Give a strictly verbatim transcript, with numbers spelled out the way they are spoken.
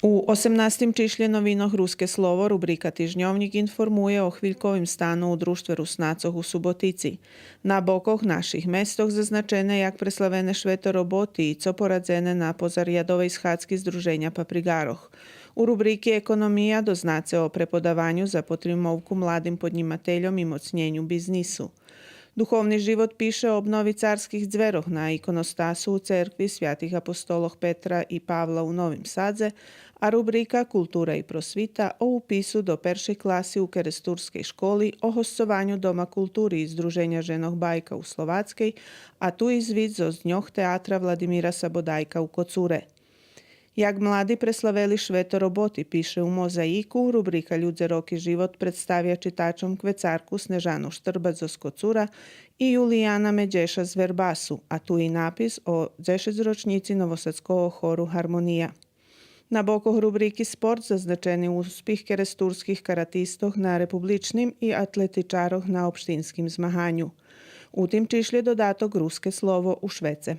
У осемнастим чишлє новинох Руске слово рубрика Тижньовнїк информує о хвильковим стану у Дружтве Руснацох у Суботици. На бокох наших местох зазначене як преславене Швето роботи и цо порадзене на позарядовей схадзки Здруженя паприґарох. У рубрики Економия дознаце о преподаваню за потримовку младим поднїмательом и моцнєню бизнису. Духовни живот пише о обнови царских дзвєрох на иконостасу у церкви святих апостолох Петра и Павла у Новим Садзе, а рубрика Култура и просвита о упису до першей класи у керестурскей школи, о госцованю Дома култури и Здруженя женох Байка у Словацкей, а ту и звит зоз дньох театра Владимира Сабодайка у Коцуре. Як млади преславели Швето роботи, пише у Мозаїку, рубрика Людзе, роки, живот представя читачом квецарку Снежану Штърбац зоз Коцура и Юлияна Медєша з Вербасу, а ту и напис о дзешецрочнїци новосадского хору Гармония. На бокох рубрики Спорт зазначени успих керестурских каратистох на републичним и атлетичарох на општинским змаганю. У тим чишлє додаток Руске слово у швеце.